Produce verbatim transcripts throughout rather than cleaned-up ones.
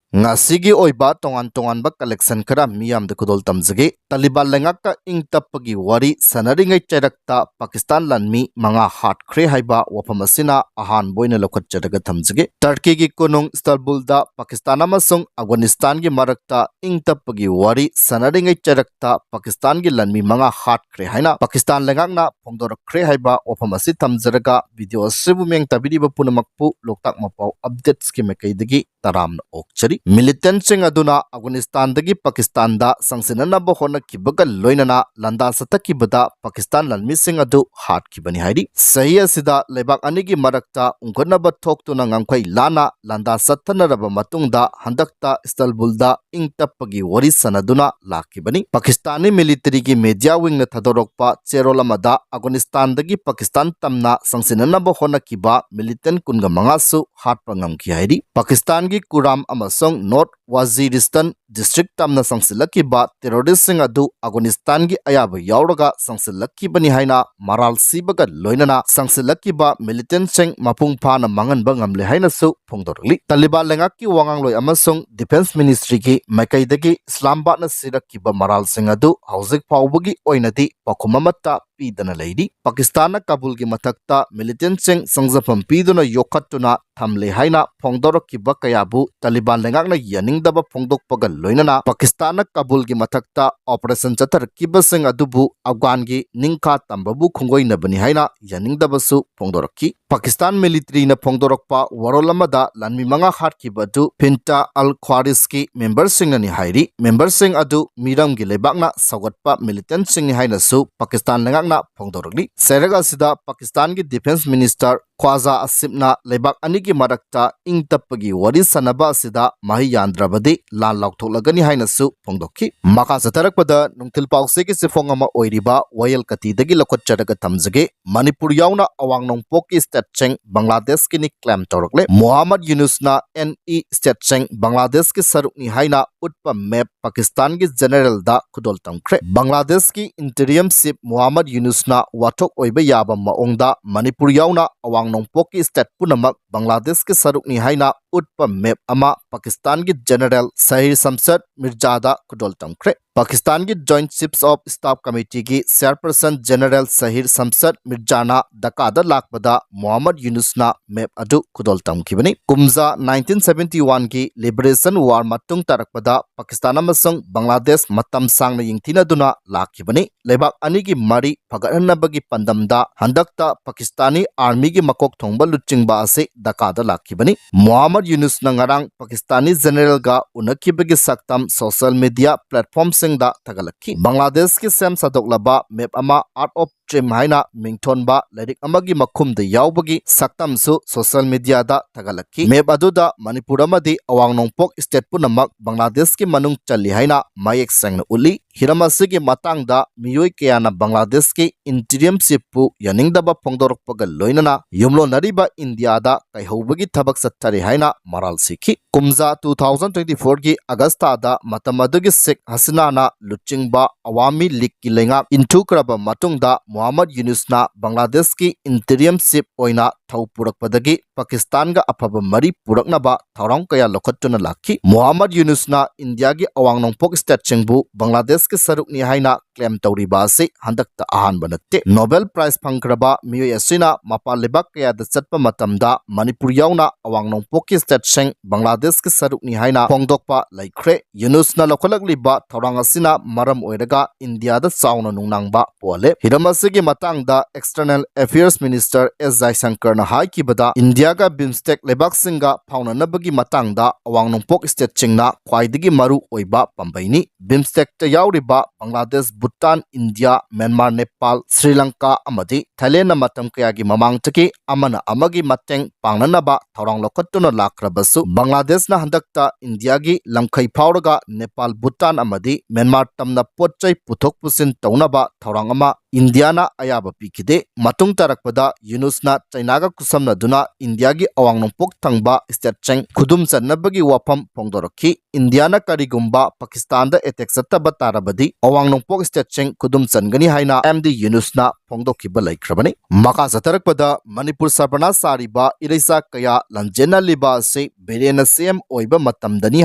ꯉꯁꯤꯒꯤ ꯑꯣꯏꯕ ꯇꯣꯉꯥꯟ ꯇꯣꯉꯥꯟꯕ collection ꯈꯔ ꯃꯤꯌꯥꯝꯗ ꯈꯨꯗꯣꯜ ꯇꯝꯖꯒꯦ꯫ ꯇꯥꯂꯤꯕꯥꯟ ꯂꯩꯉꯥꯛꯀ ꯏꯪ ꯇꯞꯄꯒꯤ ꯋꯥꯔꯤ ꯁꯥꯟꯅꯔꯤꯉꯩ ꯆꯩꯔꯛꯇ ꯄꯥꯀꯤꯁꯇꯥꯟ ꯂꯥꯟꯃꯤ ꯃꯉꯥ ꯍꯥꯠꯈ꯭ꯔꯦ ꯍꯥꯏꯕ ꯋꯥꯐꯝ ꯑꯁꯤꯅ ꯑꯍꯥꯟꯕ ꯑꯣꯏꯅ ꯂꯧꯈꯠꯆꯔꯒ ꯊꯝꯖꯒꯦ꯫ ꯇꯔꯀꯤꯒꯤ ꯀꯣꯅꯨꯡ ꯏꯁꯇꯥꯟꯕꯨꯜꯗ ꯄꯥꯀꯤꯁꯇꯥꯟ ꯑꯃꯁꯨꯡ ꯑꯐꯒꯥꯅꯤꯁꯇꯥꯟꯒꯤ ꯃꯔꯛꯇ ꯏꯪ ꯇꯞꯄꯒꯤ ꯋꯥꯔꯤ ꯁꯥꯟꯅꯔꯤꯉꯩ ꯆꯩꯔꯛꯇ ꯄꯥꯀꯤꯁꯇꯥꯟꯒꯤ ꯂꯥꯟꯃꯤ ꯃꯉꯥ ꯍꯥꯠꯈ꯭ꯔꯦ ꯍꯥꯏꯅ ꯄꯥꯀꯤꯁꯇꯥꯟ ꯂꯩꯉꯥꯛꯅ ꯐꯣꯡꯗꯣꯔꯛꯈ꯭ꯔꯦ ꯍꯥꯏꯕ ꯋꯥꯐꯝ ꯑꯁꯤ ꯊꯝꯖꯔꯒ, video ꯑꯁꯤꯕꯨ ꯃꯤꯠꯌꯦꯡ ꯇꯥꯕꯤꯔꯤꯕ ꯄꯨꯝꯅꯃꯛꯄꯨ ꯂꯣꯛꯇꯥꯛ ꯃꯄꯥꯎ updatesꯀꯤ ꯃꯥꯏꯀꯩꯗꯒꯤ ꯇꯔꯥꯝꯅ ꯑꯣꯛꯆꯔꯤ꯫ Militantꯁꯤꯡ ꯑꯗꯨꯅ ꯑꯐꯒꯥꯅꯤꯁꯇꯥꯟꯗꯒꯤ ꯄꯥꯀꯤꯁꯇꯥꯟꯗ ꯆꯪꯁꯤꯟꯅꯅꯕ ꯍꯣꯠꯅꯈꯤꯕꯒ ꯂꯣꯏꯅꯅ ꯂꯥꯟꯗꯥ ꯆꯠꯊꯈꯤꯕꯗ ꯄꯥꯀꯤꯁꯇꯥꯟ ꯂꯥꯟꯃꯤꯁꯤꯡ ꯑꯗꯨ ꯍꯥꯠꯈꯤꯕꯅꯤ ꯍꯥꯏꯔꯤ꯫ ꯆꯍꯤ ꯑꯁꯤꯗ ꯂꯩꯕꯥꯛ ꯑꯅꯤꯒꯤ ꯃꯔꯛꯇ ꯎꯪꯈꯠꯅꯕ ꯊꯣꯛꯇꯨꯅ ꯉꯝꯈꯩ ꯂꯥꯟꯅ ꯂꯥꯟꯗꯥ ꯆꯠꯊꯅꯔꯕ ꯃꯇꯨꯡꯗ ꯍꯟꯗꯛꯇ ꯏꯁꯇꯥꯟꯕꯨꯜꯗ ꯏꯪ ꯇꯞꯄꯒꯤ ꯋꯥꯔꯤ ꯁꯥꯟꯅꯗꯨꯅ ꯂꯥꯛꯈꯤꯕꯅꯤ꯫ ꯄꯥꯀꯤꯁꯇꯥꯟꯒꯤ militaryꯒꯤ media wingꯅ ꯊꯥꯗꯣꯔꯛꯄ ꯆꯦꯔꯣꯜ ꯑꯃꯗ ꯑꯐꯒꯥꯅꯤꯁꯇꯥꯟꯗꯒꯤ ꯄꯥꯀꯤꯁꯇꯥꯟ ꯇꯝꯅ ꯆꯪꯁꯤꯟꯅꯅꯕ ꯍꯣꯠꯅꯈꯤꯕ militant ꯀꯨꯟꯒ ꯃꯉꯥꯁꯨ ꯍꯥꯠꯄ ꯉꯝꯈꯤ ꯍꯥꯏꯔꯤ꯫ ꯄꯥꯀꯤꯁꯇꯥꯟꯒꯤ ꯀꯨꯔꯥꯝ ꯑꯃꯁꯨꯡ ꯅꯣꯔꯠ ꯋꯥꯖꯤꯔꯤꯁꯇꯥꯟ district ꯇꯝꯅ ꯆꯪꯁꯤꯜꯂꯛꯈꯤꯕ terroristꯁꯤꯡ ꯑꯗꯨ ꯑꯐꯒꯥꯅꯤꯁꯇꯥꯟꯒꯤ ꯑꯌꯥꯕ ꯌꯥꯎꯔꯒ ꯆꯪꯁꯤꯜꯂꯛꯈꯤꯕꯅꯤ ꯍꯥꯏꯅ ꯃꯔꯥꯜ ꯁꯤꯕꯒ ꯂꯣꯏꯅꯅ ꯆꯪꯁꯤꯜꯂꯛꯈꯤꯕ militantꯁꯤꯡ ꯃꯄꯨꯡ ꯐꯥꯅ ꯃꯥꯡꯍꯟꯕ ꯉꯝꯂꯦ ꯍꯥꯏꯅꯁꯨ ꯐꯣꯡꯗꯣꯔꯛꯂꯤ꯫ ꯇꯥꯂꯤꯕꯥꯟ ꯂꯩꯉꯥꯛꯀꯤ ꯋꯥꯉꯥꯡꯂꯣꯏ ꯑꯃꯁꯨꯡ defence ministryꯒꯤ ꯃꯥꯏꯀꯩꯗꯒꯤ ꯏꯁꯂꯥꯃꯥꯕꯥꯗꯅ ꯁꯤꯔꯛꯈꯤꯕ ꯃꯔꯥꯜꯁꯤꯡ ꯑꯗꯨ ꯍꯧꯖꯤꯛ ꯐꯥꯎꯕꯒꯤ ꯑꯣꯏꯅꯗꯤ ꯄꯥꯎꯈꯨꯝ ꯑꯃꯠꯇ ꯄꯤꯗꯅ ꯂꯩꯔꯤ꯫ ꯄꯥꯀꯤꯁꯇꯥꯟꯅ ꯀꯥꯕꯨꯜꯒꯤ ꯃꯊꯛꯇ militantꯁꯤꯡ ꯆꯪꯖꯐꯝ ꯄꯤꯗꯨꯅ ꯌꯣꯛꯈꯠꯇꯨꯅ ꯊꯝꯂꯦ ꯍꯥꯏꯅ ꯐꯣꯡꯗꯣꯔꯛꯈꯤꯕ ꯀꯌꯥꯕꯨ ꯇꯥꯂꯤꯕꯥꯟ ꯂꯩꯉꯥꯛꯅ ꯌꯥꯅꯤꯡꯗꯕ ꯐꯣꯡꯗꯣꯛꯄꯒ ꯂꯣꯏꯅꯅ ꯄꯥꯀꯤꯁꯇꯥꯟꯅ ꯀꯥꯕꯨꯜꯒꯤ ꯃꯊꯛꯇ operation ꯆꯠꯊꯔꯛꯈꯤꯕꯁꯤꯡ ꯑꯗꯨꯕꯨ ꯑꯐꯒꯥꯟꯒꯤ ꯅꯤꯡꯈꯥ ꯇꯝꯕꯕꯨ ꯈꯣꯡꯒꯣꯏꯅꯕꯅꯤ ꯍꯥꯏꯅ ꯌꯥꯅꯤꯡꯗꯕꯁꯨ ꯐꯣꯡꯗꯣꯔꯛꯈꯤ꯫ ꯄꯥꯀꯤꯁꯇꯥꯟ militaryꯅ ꯐꯣꯡꯗꯣꯔꯛꯄ ꯋꯥꯔꯣꯜ ꯑꯃꯗ ꯂꯥꯟꯃꯤ ꯃꯉꯥ ꯍꯥꯠꯈꯤꯕ ꯑꯗꯨ ꯐꯤꯟꯇꯥ ꯑꯜ ꯈ꯭ꯋꯥꯔꯤꯖꯀꯤ memberꯁꯤꯡꯅꯅꯤ ꯍꯥꯏꯔꯤ꯫ Memberꯁꯤꯡ ꯑꯗꯨ ꯃꯤꯔꯝꯒꯤ ꯂꯩꯕꯥꯛꯅ ꯁꯧꯒꯠꯄ militantꯁꯤꯡꯅꯤ ꯍꯥꯏꯅꯁꯨ ꯄꯥꯀꯤꯁꯇꯥꯟ ꯂꯩꯉꯥꯛꯅ ꯐꯣꯡꯗꯣꯔꯛꯂꯤ꯫ ꯆꯩꯔꯛ ꯑꯁꯤꯗ ꯄꯥꯀꯤꯁꯇꯥꯟꯒꯤ defence minister ꯈ꯭ꯋꯥꯖꯥ ꯑꯁꯤꯐꯅ ꯂꯩꯕꯥꯛ ꯑꯅꯤꯒꯤ ꯃꯔꯛꯇ ꯏꯪ ꯇꯞꯄꯒꯤ ꯋꯥꯔꯤ ꯁꯥꯟꯅꯕ ꯑꯁꯤꯗ ꯃꯍꯩ ꯌꯥꯟꯗ꯭ꯔꯕꯗꯤ ꯂꯥꯟ ꯂꯥꯎꯊꯣꯛꯂꯒꯅꯤ ꯍꯥꯏꯅꯁꯨ ꯐꯣꯡꯗꯣꯛꯈꯤ꯫ ꯃꯈꯥ ꯆꯠꯊꯔꯛꯄꯗ ꯅꯨꯡꯊꯤꯜ ꯄꯥꯎꯆꯦꯒꯤ ꯆꯦꯐꯣꯡ ꯑꯃ ꯑꯣꯏꯔꯤꯕ ꯋꯥꯌꯦꯜ ꯀꯇꯤꯗꯒꯤ ꯂꯧꯈꯠꯆꯔꯒ ꯊꯝꯖꯒꯦ꯫ ꯃꯅꯤꯄꯨꯔ ꯌꯥꯎꯅ ꯑꯋꯥꯡ ꯅꯣꯡꯄꯣꯛꯀꯤ stateꯁꯤꯡ ꯕꯪꯒ꯭ꯂꯥꯗꯦꯁꯀꯤꯅꯤ claim ꯇꯧꯔꯛꯂꯦ꯫ ꯃꯨꯍꯝꯃꯗ ꯌꯨꯅꯨꯁꯅ any stateꯁꯤꯡ ꯕꯪꯒ꯭ꯂꯥꯗꯦꯁꯀꯤ ꯁꯔꯨꯛꯅꯤ ꯍꯥꯏꯅ ꯎꯠꯄ map ꯄꯥꯀꯤꯁꯇꯥꯟꯒꯤ generalꯗ ꯈꯨꯗꯣꯜ ꯇꯝꯈ꯭ꯔꯦ꯫ ꯕꯪꯒ꯭ꯂꯥꯗꯦꯁꯀꯤ interim chief ꯃꯨꯍꯝꯃꯗ ꯌꯨꯅꯨꯁꯅ ꯋꯥꯊꯣꯛ ꯑꯣꯏꯕ ꯌꯥꯕ ꯃꯑꯣꯡꯗ ꯃꯅꯤꯄꯨꯔ ꯌꯥꯎꯅ ꯑꯋꯥꯡ ꯅꯣꯡꯄꯣꯛꯀꯤ state ꯄꯨꯝꯅꯃꯛ ꯕꯪꯒ꯭ꯂꯥꯗꯦꯁꯀꯤ ꯁꯔꯨꯛꯅꯤ ꯍꯥꯏꯅ ꯎꯠꯄ ꯃꯦꯞ ꯑꯃ ꯄꯥꯀꯤꯁꯇꯥꯟꯒꯤ ꯖꯦꯅꯔꯦꯜ ꯁꯍꯤꯔ ꯁꯝꯁꯗ ꯃꯤꯔꯖꯥꯗ ꯈꯨꯗꯣꯜ ꯇꯝꯈ꯭ꯔꯦ꯫ ꯄꯥꯀꯤꯁꯇꯥꯟꯒꯤ Joint Chiefs of Staff Committeeꯒꯤ ꯆꯤꯌꯔꯄꯔꯁꯟ ꯖꯦꯅꯔꯦꯜ ꯁꯍꯤꯔ ꯁꯝꯁꯗ ꯃꯤꯔꯖꯥꯅ ꯙꯀꯥꯗ ꯂꯥꯛꯄꯗ ꯃꯨꯍꯝꯃꯗ ꯌꯨꯅꯨꯁꯅ ꯃꯦꯞ ꯑꯗꯨ ꯈꯨꯗꯣꯜ ꯇꯝꯈꯤꯕꯅꯤ꯫ ꯀꯨꯝꯖꯥ nineteen seventy oneꯒꯤ Liberation War ꯃꯇꯨꯡ ꯇꯥꯔꯛꯄꯗ ꯄꯥꯀꯤꯁꯇꯥꯟ ꯑꯃꯁꯨꯡ ꯕꯪꯒ꯭ꯂꯥꯗꯦꯁ ꯃꯇꯝ ꯁꯥꯡꯅ ꯌꯦꯡꯊꯤꯅꯗꯨꯅ ꯂꯥꯛꯈꯤꯕꯅꯤ꯫ ꯂꯩꯕꯥꯛ ꯑꯅꯤꯒꯤ ꯃꯔꯤ ꯐꯒꯠꯍꯟꯅꯕꯒꯤ ꯄꯥꯟꯗꯝꯗ ꯍꯟꯗꯛꯇ ꯄꯥꯀꯤꯁꯇꯥꯅꯤ ꯑꯥꯔꯃꯤꯒꯤ ꯃꯀꯣꯛ ꯊꯣꯡꯕ ꯂꯨꯆꯤꯡꯕ ꯑꯁꯤ ꯙꯀꯥꯗ ꯂꯥꯛꯈꯤꯕꯅꯤ꯫ ꯃꯨꯍꯝꯃꯗ ꯌꯨꯅꯨꯁꯅ ꯉꯔꯥꯡ ꯄꯥꯀꯤꯁꯇꯥꯅꯤ ꯖꯦꯅꯔꯦꯜꯒ ꯎꯅꯈꯤꯕꯒꯤ ꯁꯛꯇꯝ ꯁꯣꯁꯤꯌꯦꯜ ꯃꯤꯗꯤꯌꯥ ꯄ꯭ꯂꯦꯠꯐꯣꯔꯝꯁꯤꯡꯗ ꯊꯥꯒꯠꯂꯛꯈꯤ꯫ ꯕꯪꯒ꯭ꯂꯥꯗꯦꯁꯀꯤ ꯁꯦꯝ ꯁꯥꯗꯣꯛꯂꯕ ꯃꯦꯞ ꯑꯃ Art of Triumph ꯍꯥꯏꯅ ꯃꯤꯡꯊꯣꯟꯕ ꯂꯥꯏꯔꯤꯛ ꯑꯃꯒꯤ ꯃꯈꯨꯝꯗ ꯌꯥꯎꯕꯒꯤ ꯁꯛꯇꯝꯁꯨ ꯁꯣꯁꯤꯌꯦꯜ ꯃꯤꯗꯤꯌꯥꯗ ꯊꯥꯒꯠꯂꯛꯈꯤ꯫ ꯃꯦꯞ ꯑꯗꯨꯗ ꯃꯅꯤꯄꯨꯔ ꯑꯃꯗꯤ ꯑꯋꯥꯡ ꯅꯣꯡꯄꯣꯛ ꯁ꯭ꯇꯦꯠ ꯄꯨꯝꯅꯃꯛ ꯕꯪꯒ꯭ꯂꯥꯗꯦꯁꯀꯤ ꯃꯅꯨꯡ ꯆꯜꯂꯤ ꯍꯥꯏꯅ ꯃꯌꯦꯛ ꯁꯦꯡꯅ ꯎꯠꯂꯤ꯫ ꯍꯤꯔꯝ ꯑꯁꯤꯒꯤ ꯃꯇꯥꯡꯗ ꯃꯤꯑꯣꯏ ꯀꯌꯥꯅ ꯕꯪꯒ꯭ꯂꯥꯗꯦꯁꯀꯤ ꯏꯟꯇꯤꯔꯤꯌꯝꯁꯤꯞꯄꯨ ꯌꯥꯅꯤꯡꯗꯕ ꯐꯣꯡꯗꯣꯔꯛꯄꯒ ꯂꯣꯏꯅꯅ ꯌꯨꯝꯂꯣꯟꯅꯔꯤꯕ ꯏꯟꯗꯤꯌꯥꯗ ꯀꯥꯏꯍꯧꯕꯒꯤ ꯊꯕꯛ ꯆꯠꯊꯔꯤ ꯍꯥꯏꯅ ꯃꯔꯥꯜ ꯁꯤꯈꯤ꯫ ꯀꯨꯝꯖꯥ two thousand twenty fourꯒꯤ ꯑꯒꯁꯇꯥꯗ ꯃꯇꯝ ꯑꯗꯨꯒꯤ ꯁꯦꯈ ꯍꯁꯤꯅꯥꯅ ꯂꯨꯆꯤꯡꯕ ꯑꯋꯥꯃꯤ ꯂꯤꯒꯀꯤ ꯂꯩꯉꯥꯛ ꯏꯟꯊꯨꯈ꯭ꯔꯕ ꯃꯇꯨꯡꯗ ꯃꯨꯍꯝꯃꯗ ꯌꯨꯅꯨꯁꯅ ꯕꯪꯒ꯭ꯂꯥꯗꯦꯁꯀꯤ ꯏꯟꯇꯤꯔꯤꯌꯝꯁꯤꯞ ꯑꯣꯏꯅ ꯊꯧ ꯄꯨꯔꯛꯄꯗꯒꯤ ꯄꯥꯀꯤꯁꯇꯥꯟꯒ ꯑꯐꯕ ꯃꯔꯤ ꯄꯨꯔꯛꯅꯕ ꯊꯧꯔꯥꯡ ꯀꯌꯥ ꯂꯧꯈꯠꯇꯨꯅ ꯂꯥꯛꯈꯤ꯫ ꯃꯨꯍꯝꯃꯗ ꯌꯨꯅꯨꯁꯅ ꯏꯟꯗꯤꯌꯥꯒꯤ ꯑꯋꯥꯡ ꯅꯣꯡꯄꯣꯛ ꯁ꯭ꯇꯦꯠꯁꯤꯡꯕꯨ ꯕꯪꯒ꯭ꯂꯥꯗꯦꯁꯀꯤ ꯁꯔꯨꯛꯅꯤ ꯍꯥꯏꯅ ꯀ꯭ꯂꯦꯝ ꯇꯧꯔꯤꯕ ꯑꯁꯤ ꯍꯟꯗꯛꯇ ꯑꯍꯥꯟꯕ ꯅꯠꯇꯦ꯫ ꯅꯣꯕꯦꯜ ꯄ꯭ꯔꯥꯏꯖ ꯐꯪꯈ꯭ꯔꯕ ꯃꯤꯑꯣꯏ ꯑꯁꯤꯅ ꯃꯄꯥꯟ ꯂꯩꯕꯥꯛ ꯀꯌꯥꯗ ꯆꯠꯄ ꯃꯇꯝꯗ ꯃꯅꯤꯄꯨꯔ ꯌꯥꯎꯅ ꯑꯋꯥꯡ ꯅꯣꯡꯄꯣꯛꯀꯤ ꯁ꯭ꯇꯦꯠꯁꯤꯡ ꯕꯪꯒ꯭ꯂꯥꯗꯦꯁꯀꯤ ꯁꯔꯨꯛꯅꯤ ꯍꯥꯏꯅ ꯐꯣꯡꯗꯣꯛꯄ ꯂꯩꯈ꯭ꯔꯦ꯫ ꯌꯨꯅꯨꯁꯅ ꯂꯧꯈꯠꯂꯛꯂꯤꯕ ꯊꯧꯔꯥꯡ ꯑꯁꯤꯅ ꯃꯔꯝ ꯑꯣꯏꯔꯒ ꯏꯟꯗꯤꯌꯥꯗ ꯆꯥꯎꯅ ꯅꯨꯡꯅꯥꯡꯕ ꯄꯣꯛꯍꯜꯂꯦ꯫ ꯍꯤꯔꯝ ꯑꯁꯤꯒꯤ ꯃꯇꯥꯡꯗ External Affairs Minister S ꯖꯥꯏꯁꯪꯀꯔꯅ ꯍꯥꯏꯈꯤꯕꯗ, ꯏꯟꯗꯤꯌꯥꯒ ꯕꯤꯝꯁꯇꯦꯛ ꯂꯩꯕꯥꯛꯁꯤꯡꯒ ꯐꯥꯎꯅꯅꯕꯒꯤ ꯃꯇꯥꯡꯗ ꯑꯋꯥꯡ ꯅꯣꯡꯄꯣꯛ ꯁ꯭ꯇꯦꯠꯁꯤꯡꯅ ꯈ꯭ꯋꯥꯏꯗꯒꯤ ꯃꯔꯨ ꯑꯣꯏꯕ ꯄꯥꯝꯕꯩꯅꯤ꯫ ꯕꯤꯝꯁꯇꯦꯛꯇ ꯌꯥꯎꯔꯤꯕ ꯕꯪꯒ꯭ꯂꯥꯗꯦꯁ, ꯚꯨꯇꯥꯟ, ꯏꯟꯗꯤꯌꯥ, ꯃ꯭ꯌꯥꯟꯃꯥꯔ, ꯅꯦꯄꯥꯜ, ꯁ꯭ꯔꯤ ꯂꯪꯀꯥ ꯑꯃꯗꯤ ꯊꯥꯏꯂꯦꯟꯗꯅ ꯃꯇꯝ ꯀꯌꯥꯒꯤ ꯃꯃꯥꯡꯗꯒꯤ ꯑꯃꯅ ꯑꯃꯒꯤ ꯃꯇꯦꯡ ꯄꯥꯡꯅꯅꯕ ꯊꯧꯔꯥꯡ ꯂꯧꯈꯠꯇꯨꯅ ꯂꯥꯛꯈ꯭ꯔꯕꯁꯨ, ꯕꯪꯒ꯭ꯂꯥꯗꯦꯁꯅ ꯍꯟꯗꯛꯇ ꯏꯟꯗꯤꯌꯥꯒꯤ ꯂꯝꯈꯩ ꯐꯥꯎꯔꯒ ꯅꯦꯄꯥꯜ, ꯚꯨꯇꯥꯟ ꯑꯃꯗꯤ ꯃ꯭ꯌꯥꯟꯃꯥꯔ ꯇꯝꯅ ꯄꯣꯠ ꯆꯩ ꯄꯨꯊꯣꯛ ꯄꯨꯁꯤꯟ ꯇꯧꯅꯕ ꯊꯧꯔꯥꯡ ꯑꯃ ꯏꯟꯗꯤꯌꯥꯅ ꯑꯌꯥꯕ ꯄꯤꯈꯤꯗꯦ꯫ ꯃꯇꯨꯡ ꯇꯥꯔꯛꯄꯗ ꯌꯨꯅꯨꯁꯅ ꯆꯩꯅꯥꯒ ꯈꯨꯠꯁꯝꯅꯗꯨꯅ ꯏꯟꯗꯤꯌꯥꯒꯤ ꯑꯋꯥꯡ ꯅꯣꯡꯄꯣꯛ ꯊꯪꯕ ꯁ꯭ꯇꯦꯠꯁꯤꯡ ꯈꯨꯗꯨꯝ ꯆꯟꯅꯕꯒꯤ ꯋꯥꯐꯝ ꯐꯣꯡꯗꯣꯔꯛꯈꯤ꯫ ꯏꯟꯗꯤꯌꯥꯅ ꯀꯔꯤꯒꯨꯝꯕ ꯄꯥꯀꯤꯁꯇꯥꯟꯗ ꯑꯦꯇꯦꯛ ꯆꯠꯇꯕ ꯇꯥꯔꯕꯗꯤ ꯑꯋꯥꯡ ꯅꯣꯡꯄꯣꯛ ꯁ꯭ꯇꯦꯠꯁꯤꯡ ꯈꯨꯗꯨꯝ ꯆꯟꯒꯅꯤ ꯍꯥꯏꯅ ꯑꯦꯝ ꯗꯤ ꯌꯨꯅꯨꯁꯅ ꯐꯣꯡꯗꯣꯛꯈꯤꯕ ꯂꯩꯈ꯭ꯔꯕꯅꯤ꯫ ꯃꯈꯥ ꯆꯠꯊꯔꯛꯄꯗ ꯃꯅꯤꯄꯨꯔ ꯁꯔꯕꯅꯥꯁ ꯁꯥꯔꯤꯕ ꯏꯔꯩꯆꯥ ꯀꯌꯥ ꯂꯟꯖꯦꯟꯅꯂꯤꯕ ꯑꯁꯤ ꯕꯤꯔꯦꯟꯅ ꯁꯤ ꯑꯦꯝ ꯑꯣꯏꯕ ꯃꯇꯝꯗꯅꯤ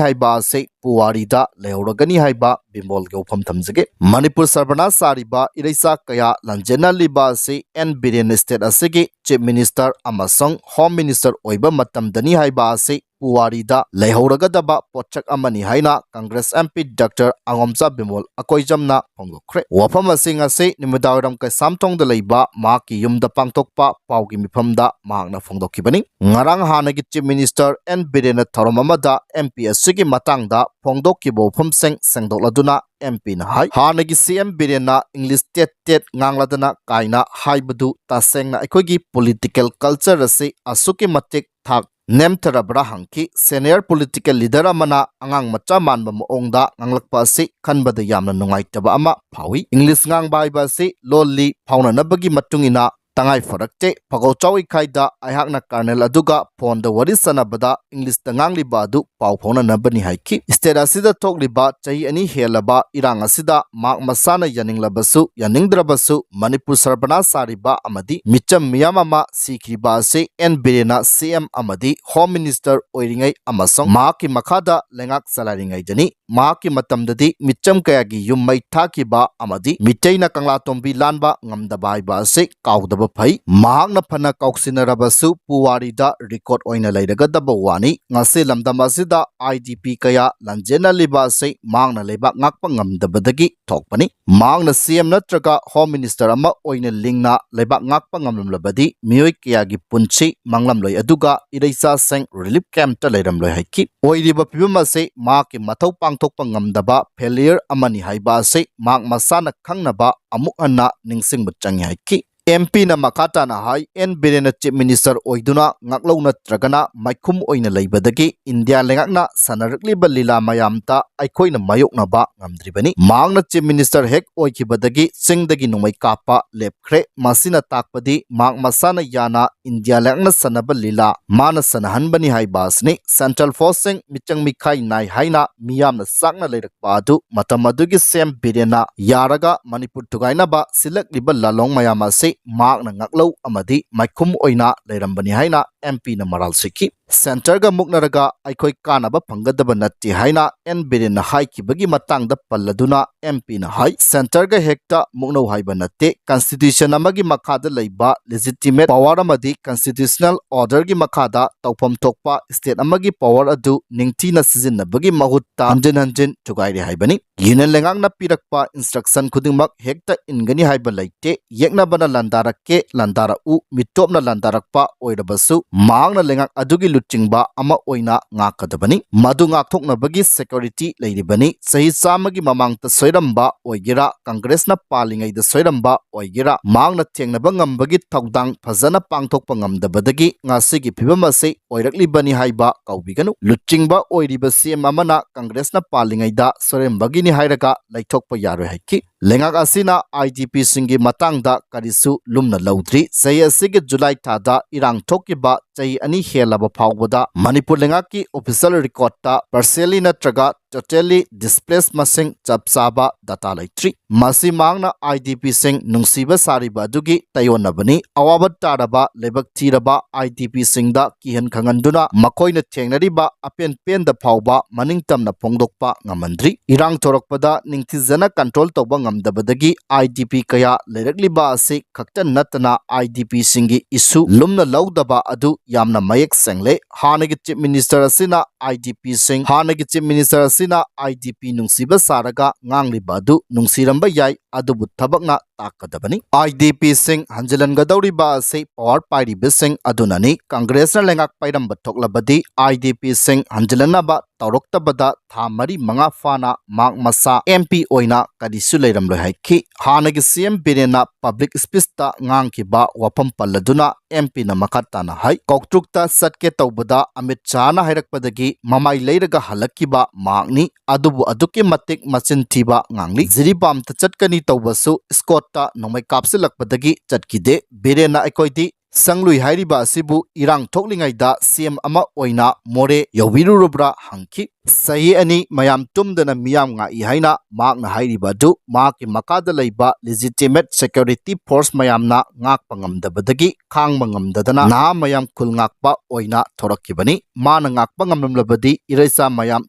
ꯍꯥꯏꯕ ꯑꯁꯤ ꯄꯨꯋꯥꯔꯤꯗ ꯂꯩꯍꯧꯔꯒꯅꯤ ꯍꯥꯏꯕ ꯕꯤꯃꯣꯜꯒꯤ ꯋꯥꯐꯝ ꯊꯝꯖꯒꯦ꯫ ꯃꯅꯤꯄꯨꯔ ꯁꯔꯕꯅꯥꯁ ꯁꯥꯔꯤꯕ ꯏꯔꯩꯆꯥ ꯀꯌꯥ ꯂꯟꯖꯦꯟꯅꯂꯤꯕ ꯑꯁꯤ ꯑꯦꯟ ꯕꯤꯔꯦꯟ state ꯑꯁꯤꯒꯤ chief minister ꯑꯃꯁꯨꯡ home minister ꯑꯣꯏꯕ ꯃꯇꯝꯗꯅꯤ ꯍꯥꯏꯕ ꯑꯁꯤ ꯄꯨꯋꯥꯔꯤꯗ ꯂꯩꯍꯧꯔꯒꯗꯕ ꯄꯣꯠꯁꯛ ꯑꯃꯅꯤ ꯍꯥꯏꯅ Congress M P Doctor ꯑꯉꯣꯝꯆꯥ Bimol ꯑꯀꯣꯏꯖꯝꯅ ꯐꯣꯡꯗꯣꯛꯈ꯭ꯔꯦ꯫ ꯋꯥꯐꯝ ꯑꯁꯤꯡ ꯑꯁꯤ ꯅꯨꯃꯤꯗꯥꯡꯋꯥꯏꯔꯝ ꯀꯩꯁꯥꯝꯊꯣꯡꯗ ꯂꯩꯕ ꯃꯍꯥꯛꯀꯤ ꯌꯨꯝꯗ ꯄꯥꯡꯊꯣꯛꯄ ꯄꯥꯎꯒꯤ ꯃꯤꯐꯝꯗ ꯃꯍꯥꯛꯅ ꯐꯣꯡꯗꯣꯛꯈꯤꯕꯅꯤ꯫ ꯉꯔꯥꯡ ꯍꯥꯟꯅꯒꯤ chief minister ꯑꯦꯟ ꯕꯤꯔꯦꯟꯅ ꯊꯧꯔꯝ ꯑꯃꯗ M P ꯑꯁꯤꯒꯤ ꯃꯇꯥꯡꯗ ꯐꯣꯡꯗꯣꯛꯈꯤꯕ ꯋꯥꯐꯝꯁꯤꯡ ꯁꯦꯡꯗꯣꯛꯂꯗꯨꯅ M Pꯅ ꯍꯥꯏ, ꯍꯥꯟꯅꯒꯤ C M ꯕꯤꯔꯦꯟꯅ English ꯇꯦꯠ ꯇꯦꯠ ꯉꯥꯡꯂꯗꯅ ꯀꯥꯏꯅ ꯍꯥꯏꯕꯗꯨ ꯇꯁꯦꯡꯅ ꯑꯩꯈꯣꯏꯒꯤ political culture ꯑꯁꯤ ꯑꯁꯨꯛꯀꯤ ꯃꯇꯤꯛ ꯊꯥꯛ ꯅꯦꯝꯊꯔꯕ꯭ꯔꯥ ꯍꯪꯈꯤ꯫ Senior political leader ꯑꯃꯅ ꯑꯉꯥꯡ ꯃꯆꯥ ꯃꯥꯟꯕ ꯃꯑꯣꯡꯗ ꯉꯥꯡꯂꯛꯄ ꯑꯁꯤ ꯈꯟꯕꯗ ꯌꯥꯝꯅ ꯅꯨꯡꯉꯥꯏꯇꯕ ꯑꯃ ꯐꯥꯎꯏ꯫ English ꯉꯥꯡꯕ ꯍꯥꯏꯕ ꯑꯁꯤ ꯂꯣꯜꯂꯤ ꯐꯥꯎꯅꯅꯕꯒꯤ ꯃꯇꯨꯡ ꯏꯟꯅ ꯇꯉꯥꯏ ꯐꯔꯛꯇꯦ꯫ ꯐꯒꯧꯆꯥꯎ ꯏꯈꯥꯏꯗ ꯑꯩꯍꯥꯛꯅ colonel ꯑꯗꯨꯒ phoneꯗ ꯋꯥꯔꯤ ꯁꯥꯟꯅꯕꯗ Englishꯇ ꯉꯥꯡꯂꯤꯕ ꯑꯗꯨ ꯄꯥꯎ ꯐꯥꯎꯅꯅꯕꯅꯤ ꯍꯥꯏꯈꯤ꯫ State ꯑꯁꯤꯗ ꯊꯣꯛꯂꯤꯕ ꯆꯍꯤ ꯑꯅꯤ ꯍꯦꯜꯂꯕ ꯏꯔꯥꯡ ꯑꯁꯤꯗ ꯃꯍꯥꯛ ꯃꯁꯥꯅ ꯌꯥꯅꯤꯡꯂꯕꯁꯨ ꯌꯥꯅꯤꯡꯗ꯭ꯔꯕꯁꯨ ꯃꯅꯤꯄꯨꯔ ꯁꯔꯕꯅꯥꯁ ꯁꯥꯔꯤꯕ ꯑꯃꯗꯤ ꯃꯤꯆꯝ ꯃꯤꯌꯥꯝ ꯑꯃ ꯁꯤꯈ꯭ꯔꯤꯕ ꯑꯁꯤ ꯑꯦꯟ ꯕꯤꯔꯦꯟꯅ C M ꯑꯃꯗꯤ home minister ꯑꯣꯏꯔꯤꯉꯩ ꯑꯃꯁꯨꯡ ꯃꯍꯥꯛꯀꯤ ꯃꯈꯥꯗ ꯂꯩꯉꯥꯛ ꯆꯂꯥꯏꯔꯤꯉꯩꯗꯅꯤ꯫ ꯃꯍꯥꯛꯀꯤ ꯃꯇꯝꯗꯗꯤ ꯃꯤꯆꯝ ꯀꯌꯥꯒꯤ ꯌꯨꯝ ꯃꯩ ꯊꯥꯈꯤꯕ ꯑꯃꯗꯤ ꯃꯤꯇꯩꯅ ꯀꯪꯂꯥꯇꯣꯝꯕꯤ ꯂꯥꯟꯕ ꯉꯝꯗꯕ ꯍꯥꯏꯕ ꯑꯁꯤ ꯀꯥꯎꯗꯕ ꯐꯩ꯫ ꯃꯍꯥꯛꯅ ꯐꯅ ꯀꯥꯎꯁꯤꯟꯅꯔꯕꯁꯨ ꯄꯨꯋꯥꯔꯤꯗ record ꯑꯣꯏꯅ ꯂꯩꯔꯒꯗꯕ ꯋꯥꯅꯤ꯫ ꯉꯁꯤ ꯂꯝꯗꯝ ꯑꯁꯤꯗ I D P ꯀꯌꯥ ꯂꯟꯖꯦꯟꯅꯂꯤꯕ ꯑꯁꯤ ꯃꯍꯥꯛꯅ ꯂꯩꯕꯥꯛ ꯉꯥꯛꯄ ꯉꯝꯗꯕꯗꯒꯤ ꯊꯣꯛꯄꯅꯤ꯫ ꯃꯍꯥꯛꯅ C M ꯅꯠꯇ꯭ꯔꯒ home minister ꯑꯃ ꯑꯣꯏꯅ ꯂꯤꯡꯅ ꯂꯩꯕꯥꯛ ꯉꯥꯛꯄ ꯉꯝꯂꯝꯂꯕꯗꯤ ꯃꯤꯑꯣꯏ ꯀꯌꯥꯒꯤ ꯄꯨꯟꯁꯤ ꯃꯥꯡꯂꯝꯂꯣꯏ, ꯑꯗꯨꯒ ꯏꯔꯩꯆꯥꯁꯤꯡ relief campꯇ ꯂꯩꯔꯝꯂꯣꯏ ꯍꯥꯏꯈꯤ꯫ ꯑꯣꯏꯔꯤꯕ ꯐꯤꯕꯝ ꯑꯁꯤ ꯃꯍꯥꯛꯀꯤ ꯃꯊꯧ ꯄꯥꯡꯊꯣꯛꯄ ꯉꯝꯗꯕ failure ꯑꯃꯅꯤ ꯍꯥꯏꯕ ꯑꯁꯤ ꯃꯍꯥꯛ ꯃꯁꯥꯅ ꯈꯪꯅꯕ ꯑꯃꯨꯛ ꯍꯟꯅ ꯅꯤꯡꯁꯤꯡꯕ ꯆꯪꯏ ꯍꯥꯏꯈꯤ꯫ ꯑꯦꯝ ꯄꯤꯅ ꯃꯈꯥ ꯇꯥꯅ ꯍꯥꯏ, ꯑꯦꯟ ꯕꯤꯔꯦꯟꯅ ꯆꯤꯐ ꯃꯤꯅꯤꯁꯇꯔ ꯑꯣꯏꯗꯨꯅ ꯉꯥꯛꯂꯧ ꯅꯠꯇ꯭ꯔꯒꯅ ꯃꯥꯏꯈꯨꯝ ꯑꯣꯏꯅ ꯂꯩꯕꯗꯒꯤ ꯏꯟꯗꯤꯌꯥ ꯂꯩꯉꯥꯛꯅ ꯁꯥꯟꯅꯔꯛꯂꯤꯕ ꯂꯤꯂꯥ ꯃꯌꯥꯝꯗ ꯑꯩꯈꯣꯏꯅ ꯃꯥꯌꯣꯛꯅꯕ ꯉꯝꯗ꯭ꯔꯤꯕꯅꯤ꯫ ꯃꯍꯥꯛꯅ ꯆꯤꯐ ꯃꯤꯅꯤꯁꯇꯔ ꯍꯦꯛ ꯑꯣꯏꯈꯤꯕꯗꯒꯤ ꯆꯤꯡꯗꯒꯤ ꯅꯣꯡꯃꯩ ꯀꯥꯞꯄ ꯂꯦꯞꯈ꯭ꯔꯦ꯫ ꯃꯁꯤꯅ ꯇꯥꯛꯄꯗꯤ ꯃꯍꯥꯛ ꯃꯁꯥꯅ ꯌꯥꯅ ꯏꯟꯗꯤꯌꯥ ꯂꯩꯉꯥꯛꯅ ꯁꯥꯟꯅꯕ ꯂꯤꯂꯥ ꯃꯥꯅ ꯁꯥꯟꯅꯍꯟꯕꯅꯤ ꯍꯥꯏꯕ ꯑꯁꯤꯅꯤ꯫ ꯁꯦꯟꯇ꯭ꯔꯦꯜ ꯐꯣꯔꯁꯁꯤꯡ ꯃꯤꯆꯪ ꯃꯤꯈꯥꯏ ꯅꯥꯏ ꯍꯥꯏꯅ ꯃꯤꯌꯥꯝꯅ ꯆꯥꯛꯅ ꯂꯩꯔꯛꯄ ꯑꯗꯨ ꯃꯇꯝ ꯑꯗꯨꯒꯤ ꯁꯤ ꯑꯦꯝ ꯕꯤꯔꯦꯟꯅ ꯌꯥꯔꯒ ꯃꯅꯤꯄꯨꯔ ꯊꯨꯒꯥꯏꯅꯕ ꯁꯤꯜꯂꯛꯂꯤꯕ ꯂꯥꯂꯣꯡ ꯃꯌꯥꯝ ꯑꯁꯤ ꯃꯍꯥꯛꯅ ꯉꯥꯛꯂꯧ ꯑꯃꯗꯤ ꯃꯥꯏꯈꯨꯝ ꯑꯣꯏꯅ ꯂꯩꯔꯝꯕꯅꯤ ꯍꯥꯏꯅ ꯑꯦꯝ ꯄꯤꯅ ꯃꯔꯥꯜ ꯁꯤꯈꯤ꯫ ꯁꯦꯟꯇꯔꯒ ꯃꯨꯛꯅꯔꯒ ꯑꯩꯈꯣꯏ ꯀꯥꯟꯅꯕ ꯐꯪꯒꯗꯕ ꯅꯠꯇꯦ ꯍꯥꯏꯅ ꯑꯦꯟ ꯕꯤꯔꯦꯟꯅ ꯍꯥꯏꯈꯤꯕꯒꯤ ꯃꯇꯥꯡꯗ ꯄꯜꯂꯗꯨꯅ ꯑꯦꯝ ꯄꯤꯅ ꯍꯥꯏ, ꯁꯦꯟꯇꯔꯒ ꯍꯦꯛꯇ ꯃꯨꯛꯅꯧ ꯍꯥꯏꯕ ꯅꯠꯇꯦ꯫ ꯀꯟꯁꯇꯤꯇ꯭ꯌꯨꯁꯟ ꯑꯃꯒꯤ ꯃꯈꯥꯗ ꯂꯩꯕ ꯂꯦꯖꯤꯇꯤꯃꯦꯠ ꯄꯋꯥꯔ ꯑꯃꯗꯤ ꯀꯟꯁꯇꯤꯇ꯭ꯌꯨꯁꯅꯦꯜ ꯑꯣꯔꯗꯔꯒꯤ ꯃꯈꯥꯗ ꯇꯧꯐꯝ ꯊꯣꯛꯄ ꯁ꯭ꯇꯦꯠ ꯑꯃꯒꯤ ꯄꯋꯥꯔ ꯑꯗꯨ ꯅꯤꯡꯊꯤꯅ ꯁꯤꯖꯤꯟꯅꯕꯒꯤ ꯃꯍꯨꯠꯇ ꯍꯟꯖꯤꯟ ꯍꯟꯖꯤꯟ ꯊꯨꯒꯥꯏꯔꯦ ꯍꯥꯏꯕꯅꯤ꯫ ꯌꯨꯅꯤꯌꯟ ꯂꯩꯉꯥꯛꯅ ꯄꯤꯔꯛꯄ ꯏꯟꯁꯇ꯭ꯔꯛꯁꯟ ꯈꯨꯗꯤꯡꯃꯛ ꯍꯦꯛꯇ ꯏꯟꯒꯅꯤ ꯍꯥꯏꯕ ꯂꯩꯇꯦ꯫ ꯌꯦꯛꯅꯕꯅ ꯂꯥꯟꯗꯥꯔꯛꯀꯦ, ꯂꯥꯟꯗꯥꯔꯛꯎ, ꯃꯤꯇꯣꯞꯅ ꯂꯥꯟꯗꯥꯔꯛꯄ ꯑꯣꯏꯔꯕꯁꯨ ꯃꯍꯥꯛꯅ ꯂꯩꯉꯥꯛ ꯑꯗꯨꯒꯤ ꯂꯨꯆꯤꯡꯕ ꯑꯃ ꯑꯣꯏꯅ ꯉꯥꯛꯀꯗꯕꯅꯤ꯫ ꯃꯗꯨ ꯉꯥꯛꯊꯣꯛꯅꯕꯒꯤ ꯁꯦꯀ꯭ꯌꯨꯔꯤꯇꯤ ꯂꯩꯔꯤꯕꯅꯤ꯫ ꯆꯍꯤ ꯆꯥꯝꯃꯒꯤ ꯃꯃꯥꯡꯗ ꯁꯣꯏꯔꯝꯕ ꯑꯣꯏꯒꯦꯔꯥ, ꯀꯪꯒ꯭ꯔꯦꯁꯅ ꯄꯥꯜꯂꯤꯉꯩꯗ ꯁꯣꯏꯔꯝꯕ ꯑꯣꯏꯒꯦꯔꯥ, ꯃꯍꯥꯛꯅ ꯊꯦꯡꯅꯕ ꯉꯝꯕꯒꯤ ꯊꯧꯗꯥꯡ ꯐꯖꯅ ꯄꯥꯡꯊꯣꯛꯄ ꯉꯝꯗꯕꯗꯒꯤ ꯉꯁꯤꯒꯤ ꯐꯤꯕꯝ ꯑꯁꯤ ꯑꯣꯏꯔꯛꯂꯤꯕꯅꯤ ꯍꯥꯏꯕ ꯀꯥꯎꯕꯤꯒꯅꯨ꯫ ꯂꯨꯆꯤꯡꯕ ꯑꯣꯏꯔꯤꯕ ꯁꯤ ꯑꯦꯝ ꯑꯃꯅ ꯀꯪꯒ꯭ꯔꯦꯁꯅ ꯄꯥꯜꯂꯤꯉꯩꯗ ꯁꯣꯏꯔꯝꯕꯒꯤꯅꯤ ꯍꯥꯏꯔꯒ ꯂꯩꯊꯣꯛꯄ ꯌꯥꯔꯣꯏ ꯍꯥꯏꯈꯤ꯫ ꯂꯩꯉꯥꯛ ꯑꯁꯤꯅ ꯑꯥꯏ ꯗꯤ ꯄꯤꯁꯤꯡꯒꯤ ꯃꯇꯥꯡꯗ ꯀꯔꯤꯁꯨ ꯂꯨꯝꯅ ꯂꯧꯗ꯭ꯔꯤ꯫ ꯆꯍꯤ ꯑꯁꯤꯒꯤ ꯖꯨꯂꯥꯏ ꯊꯥꯗ ꯏꯔꯥꯡ ꯊꯣꯛꯈꯤꯕ ꯆꯍꯤ ꯑꯅꯤ ꯍꯦꯜꯂꯕ ꯐꯥꯎꯕꯗ ꯃꯅꯤꯄꯨꯔ ꯂꯩꯉꯥꯛꯀꯤ ꯑꯣꯐꯤꯁꯤꯌꯦꯜ ꯔꯦꯀꯣꯔꯗꯇ ꯄꯥꯔꯁꯤꯌꯦꯜꯂꯤ ꯅꯠꯇ꯭ꯔꯒ ꯇꯣꯇꯦꯜꯂꯤ ꯗꯤꯁꯄ꯭ꯂꯦꯁ ꯃꯁꯤꯡ ꯆꯞ ꯆꯥꯕ ꯗꯇꯥ ꯂꯩꯇ꯭ꯔꯤ꯫ ꯃꯁꯤ ꯃꯍꯥꯛꯅ ꯑꯥꯏ ꯗꯤ ꯄꯤꯁꯤꯡ ꯅꯨꯡꯁꯤꯕ ꯁꯥꯔꯤꯕ ꯑꯗꯨꯒꯤ ꯇꯥꯏꯑꯣꯟꯅꯕꯅꯤ꯫ ꯑꯋꯥꯕ ꯇꯥꯔꯕ ꯂꯥꯏꯕꯛ ꯊꯤꯔꯕ ꯑꯥꯏ ꯗꯤ ꯄꯤꯁꯤꯡꯗ ꯀꯤꯍꯟ ꯈꯪꯍꯟꯗꯨꯅ ꯃꯈꯣꯏꯅ ꯊꯦꯡꯅꯔꯤꯕ ꯑꯄꯦꯟ ꯄꯦꯟꯗ ꯐꯥꯎꯕ ꯃꯅꯤꯡ ꯇꯝꯅ ꯐꯣꯡꯗꯣꯛꯄ ꯉꯝꯍꯟꯗ꯭ꯔꯤ꯫ ꯏꯔꯥꯡ ꯊꯣꯔꯛꯄꯗ ꯅꯤꯡꯊꯤꯖꯅ ꯀꯟꯇ꯭ꯔꯣꯜ ꯇꯧꯕ ꯉꯝꯗꯕꯗꯒꯤ ꯑꯥꯏ ꯗꯤ ꯄꯤ ꯀꯌꯥ ꯂꯩꯔꯛꯂꯤꯕ ꯑꯁꯤ ꯈꯛꯇ ꯅꯠꯇꯅ ꯑꯥꯏ ꯗꯤ ꯄꯤꯁꯤꯡꯒꯤ ꯏꯁꯨ ꯂꯨꯝꯅ ꯂꯧꯗꯕ ꯑꯗꯨ ꯌꯥꯝꯅ ꯃꯌꯦꯛ ꯁꯦꯡꯂꯦ꯫ ꯍꯥꯟꯅꯒꯤ ꯆꯤꯐ ꯃꯤꯅꯤꯁꯇꯔ ꯑꯁꯤꯅ ꯑꯥꯏ ꯗꯤ ꯄꯤꯁꯤꯡ, ꯍꯥꯟꯅꯒꯤ ꯆꯤꯐ ꯃꯤꯅꯤꯁꯇꯔ ꯑꯁꯤꯅ ꯑꯥꯏ ꯗꯤ ꯄꯤ ꯅꯨꯡꯁꯤꯕ ꯁꯥꯔꯒ ꯉꯥꯡꯂꯤꯕ ꯑꯗꯨ ꯅꯨꯡꯁꯤꯔꯝꯕ ꯌꯥꯏ, ꯑꯗꯨꯕꯨ ꯊꯕꯛꯅ ꯇꯥꯛꯀꯗꯕꯅꯤ꯫ ꯑꯥꯏ ꯗꯤ ꯄꯤꯁꯤꯡ ꯍꯟꯖꯤꯜꯍꯟꯒꯗꯧꯔꯤꯕ ꯑꯁꯤ ꯄꯋꯥꯔ ꯄꯥꯏꯔꯤꯕꯁꯤꯡ ꯑꯗꯨꯅꯅꯤ꯫ ꯀꯪꯒ꯭ꯔꯦꯁꯅ ꯂꯩꯉꯥꯛ ꯄꯥꯏꯔꯝꯕ ꯊꯣꯛꯂꯕꯗꯤ ꯑꯥꯏ ꯗꯤ ꯄꯤꯁꯤꯡ ꯍꯟꯖꯤꯜꯍꯟꯅꯕ ꯇꯧꯔꯛꯇꯕꯗ ꯊꯥ ꯃꯔꯤ ꯃꯉꯥ ꯐꯥꯅ ꯃꯍꯥꯛ ꯃꯁꯥ M P ꯑꯣꯏꯅ ꯀꯔꯤꯁꯨ ꯂꯩꯔꯝꯂꯣꯏ ꯍꯥꯏꯈꯤ꯫ ꯍꯥꯟꯅꯒꯤ C M ꯕꯤꯔꯦꯟꯅ public speech ꯇ ꯉꯥꯡꯈꯤꯕ ꯋꯥꯐꯝ ꯄꯜꯂꯗꯨꯅ M P ꯅ ꯃꯈꯥ ꯇꯥꯅ ꯍꯥꯏ, ꯀꯣꯛꯇ꯭ꯔꯨꯛꯇ ꯆꯠꯀꯦ ꯇꯧꯕꯗ ꯑꯃꯤꯠ ꯁꯥꯍꯅ ꯍꯥꯏꯔꯛꯄꯗꯒꯤ ꯃꯃꯥꯏ ꯂꯩꯔꯒ ꯍꯜꯂꯛꯈꯤꯕ ꯃꯍꯥꯛꯅꯤ, ꯑꯗꯨꯕꯨ ꯑꯗꯨꯛꯀꯤ ꯃꯇꯤꯛ ꯃꯆꯤꯟ ꯊꯤꯕ ꯉꯥꯡꯂꯤ꯫ ꯖꯤꯔꯤꯕꯥꯝꯇ ꯆꯠꯀꯅꯤ ꯇꯧꯕꯁꯨ ꯏꯁꯀꯣꯠꯇ ꯅꯣꯡꯃꯩ ꯀꯥꯞꯁꯤꯜꯂꯛꯄꯗꯒꯤ ꯆꯠꯈꯤꯗꯦ꯫ ꯕꯤꯔꯦꯟꯅ ꯑꯩꯈꯣꯏꯗꯤ ꯁꯪꯂꯨꯏ ꯍꯥꯏꯔꯤꯕ ꯑꯁꯤꯕꯨ ꯏꯔꯥꯡ ꯊꯣꯛꯂꯤꯉꯩꯗ C M ꯑꯃ ꯑꯣꯏꯅ ꯃꯣꯔꯦ ꯌꯧꯕꯤꯔꯨꯔꯕ꯭ꯔꯥ ꯍꯪꯈꯤ꯫ ꯆꯍꯤ ꯑꯅꯤ ꯃꯌꯥꯝ ꯇꯨꯝꯗꯅ ꯃꯤꯌꯥꯝ ꯉꯥꯛꯏ ꯍꯥꯏꯅ ꯃꯍꯥꯛꯅ ꯍꯥꯏꯔꯤꯕ ꯑꯗꯨ ꯃꯍꯥꯛꯀꯤ ꯃꯈꯥꯗ ꯂꯩꯕ legitimate security force ꯃꯌꯥꯝꯅ ꯉꯥꯛꯄ ꯉꯝꯗꯕꯗꯒꯤ ꯈꯥꯡꯕ ꯉꯝꯗꯗꯅ ꯅꯍꯥ ꯃꯌꯥꯝ ꯈꯨꯜ ꯉꯥꯛꯄ ꯑꯣꯏꯅ ꯊꯣꯔꯛꯈꯤꯕꯅꯤ꯫ ꯃꯥꯅ ꯉꯥꯛꯄ ꯉꯝꯂꯝꯂꯕꯗꯤ ꯏꯔꯩꯆꯥ ꯃꯌꯥꯝ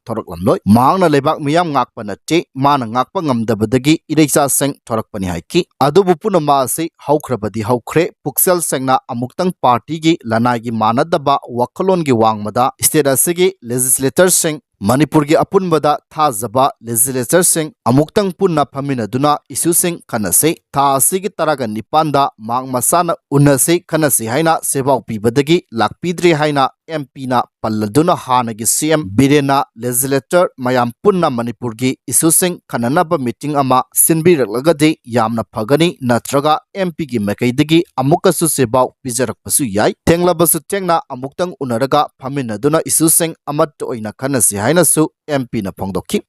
ꯊꯣꯔꯛꯂꯝꯂꯣꯏ꯫ ꯃꯍꯥꯛꯅ ꯂꯩꯕꯥꯛ ꯃꯤꯌꯥꯝ ꯉꯥꯛꯄ ꯅꯠꯇꯦ꯫ ꯃꯥꯅ ꯉꯥꯛꯄ ꯉꯝꯗꯕꯗꯒꯤ ꯏꯔꯩꯆꯥꯁꯤꯡ ꯊꯣꯔꯛꯄꯅꯤ ꯍꯥꯏꯈꯤ꯫ ꯑꯗꯨꯕꯨ ꯄꯨꯝꯅꯃꯛ ꯑꯁꯤ ꯍꯧꯈ꯭ꯔꯕꯗꯤ ꯍꯧꯈ꯭ꯔꯦ꯫ ꯄꯨꯛꯆꯦꯜ ꯁꯦꯡꯅ ꯑꯃꯨꯛꯇꯪ party ꯒꯤ ꯂꯅꯥꯏꯒꯤ ꯃꯥꯟꯅꯗꯕ ꯋꯥꯈꯜꯂꯣꯟꯒꯤ ꯋꯥꯡꯃꯗ state ꯑꯁꯤꯒꯤ legislator ꯁꯤꯡ, ꯃꯅꯤꯄꯨꯔꯒꯤ ꯑꯄꯨꯟꯕꯗ ꯊꯥꯖꯕ legislator ꯁꯤꯡ ꯑꯃꯨꯛꯇꯪ ꯄꯨꯟꯅ ꯐꯝꯃꯤꯟꯅꯗꯨꯅ issue ꯁꯤꯡ ꯈꯟꯅꯁꯤ꯫ ꯊꯥ ꯑꯁꯤꯒꯤ ꯇꯔꯥꯒ ꯅꯤꯄꯥꯟꯗ ꯃꯍꯥꯛ ꯃꯁꯥꯅ ꯎꯅꯁꯤ, ꯈꯟꯅꯁꯤ ꯍꯥꯏꯅ ꯁꯦꯕꯥꯎ ꯄꯤꯕꯗꯒꯤ ꯂꯥꯛꯄꯤꯗ꯭ꯔꯦ ꯍꯥꯏꯅ M P ꯅ ꯄꯜꯂꯗꯨꯅ ꯍꯥꯟꯅꯒꯤ C M ꯕꯤꯔꯦꯟꯅ legislator ꯃꯌꯥꯝ ꯄꯨꯟꯅ ꯃꯅꯤꯄꯨꯔꯒꯤ issue ꯁꯤꯡ ꯈꯟꯅꯅꯕ meeting ꯑꯃ ꯁꯤꯟꯕꯤꯔꯛꯂꯒꯗꯤ ꯌꯥꯝꯅ ꯐꯒꯅꯤ, ꯅꯠꯇ꯭ꯔꯒ M P ꯒꯤ ꯃꯥꯏꯀꯩꯗꯒꯤ ꯑꯃꯨꯛꯀꯁꯨ ꯁꯦꯕꯥꯎ ꯄꯤꯖꯔꯛꯄꯁꯨ ꯌꯥꯏ꯫ ꯊꯦꯡꯂꯕꯁꯨ ꯊꯦꯡꯅ ꯑꯃꯨꯛꯇꯪ ꯎꯅꯔꯒ ꯐꯝꯃꯤꯟꯅꯗꯨꯅ issue ꯁꯤꯡ ꯑꯃꯠꯇ ꯑꯣꯏꯅ ꯈꯟꯅꯁꯤ ꯍꯥꯏꯅꯁꯨ M P ꯅ ꯐꯣꯡꯗꯣꯛꯈꯤ꯫